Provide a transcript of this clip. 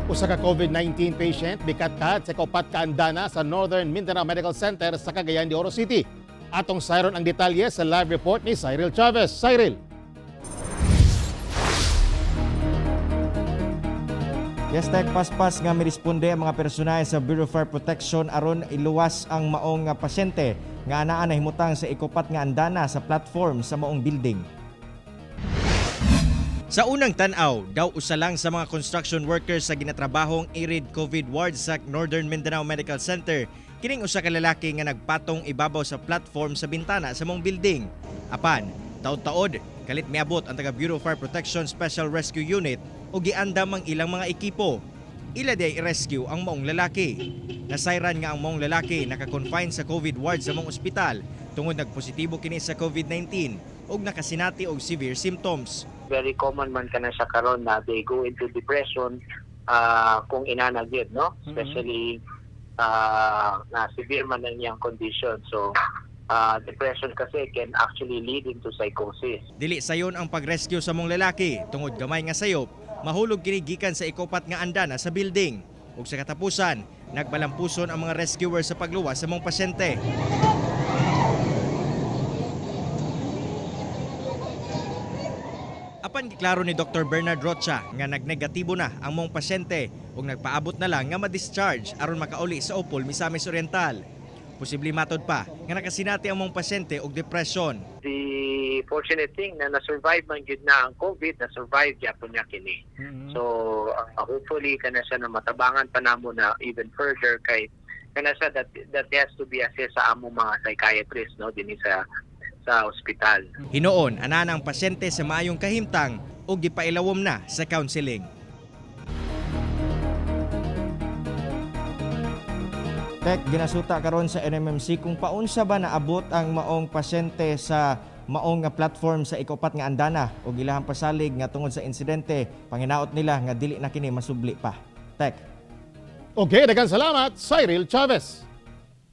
Usa ka COVID-19 patient bikatkat sa ikaupat ka andana sa Northern Mindanao Medical Center sa Cagayan de Oro City. Atong sayron ang detalye sa live report ni Cyril Chavez. Cyril. Yes, Tek, paspas nga miresponde ang mga personahe sa Bureau of Fire Protection aron iluwas ang maong nga pasyente nga anaa nahimutang sa ikupat nga andana sa platform sa maong building. Sa unang tan-aw, daw usa lang sa mga construction workers sa ginatrabahong Irid COVID Ward sa Northern Mindanao Medical Center kining usa ka lalaki nga nagpatong ibabaw sa platform sa bintana sa maong building. Apan, taod-taod, kalit miabot ang taga Bureau of Fire Protection Special Rescue Unit o giandam ang ilang mga ekipo. Ila diay i-rescue ang maong lalaki. Nasayran nga ang maong lalaki naka-confine sa COVID ward sa maong ospital tungod nagpositibo kini sa COVID-19 ug nakasinati og severe symptoms. Very common man kana siya karon na they go into depression kung inana gyud, no, especially na severe man ang iyang condition. So depression kasi can actually lead into psychosis. Dili sayon ang pag-rescue sa mong lalaki tungod gamay nga sayop, mahulog kini gikan sa ikopat nga andana sa building. Ug sa katapusan, nagbalampuson ang mga rescuer sa pagluwas sa mong pasyente. Apan giklaro ni Dr. Bernard Rocha nga nagnegatibo na ang mong pasyente ug nagpaabot na lang nga ma-discharge aron makauli sa Opol, Misamis Oriental. Posible matod pa nga nakasinati ang mong pasyente og depression. The fortunate thing na na-survive man gyud na ang COVID, na-survive gyapon niya kini. So hopefully kana siya na matabangan pa namo na even further kay kana siya that has to be assessed sa among mga psychiatrist, no, dinhi sa ospital. Hinuon, ana ang pasyente sa maayong kahimtang ug gipailawom na sa counseling. Tek, ginasuta karon sa NMMC kung paunsa ba naabot ang maong pasyente sa maong nga platform sa ikupat nga andana ug ilahang pasalig nga tungod sa insidente panginaot nila nga dili na kini masubli pa. Tek. Okay, daghang salamat, Cyril Chavez.